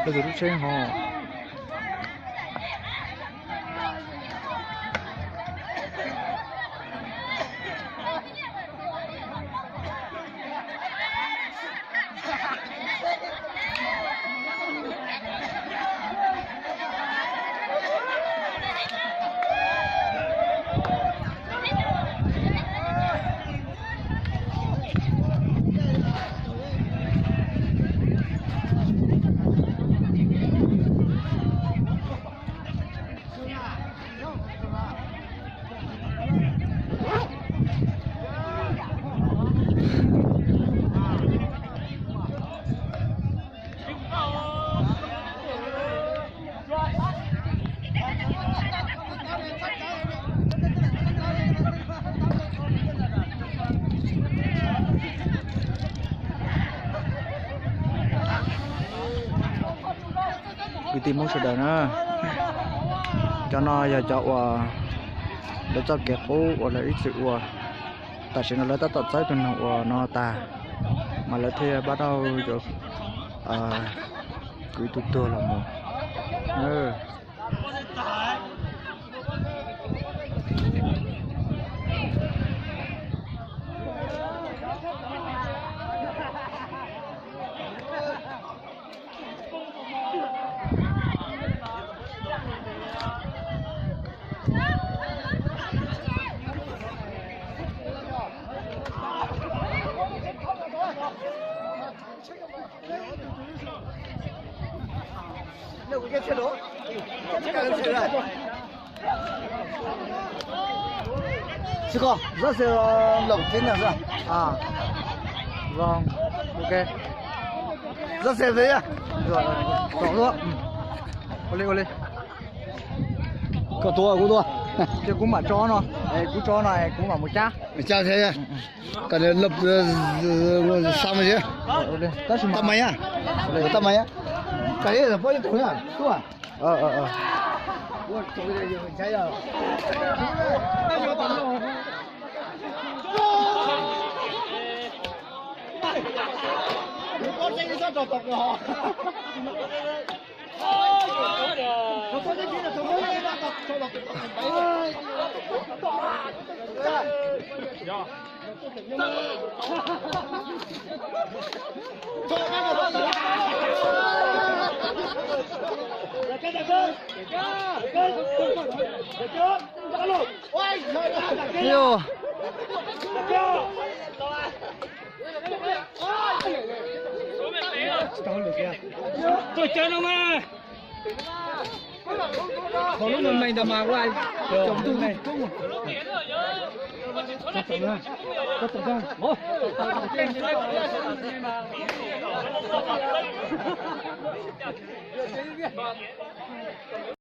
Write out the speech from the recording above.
Tus lub tsheb ho. Kwv tij Hmoob sawv daws na, cov no yog cov uas lawv txoj kev qub uas lawv ib txwm ua. Tam sim no lawv tab tom txawb tus neeg uas no tag, mas lawv thiaj pab tau cov kwv tus tuag los mus. Xib koj, zab xe lawm thiab ntag xwb. Vâng, ok. Zab xe thiab. Ua li, ua li. Koj tua kuv tua. Ces kuv mam tso no, kuv tso no kuv mam mus cab. Cab thiab. Kom xa mus xwb. Tab mas, tab mas, kom pob ib tug na, tuaj. Tuaj cawv no mas. Qhov lub me me ntawd mas ua tsoom ntuj ne.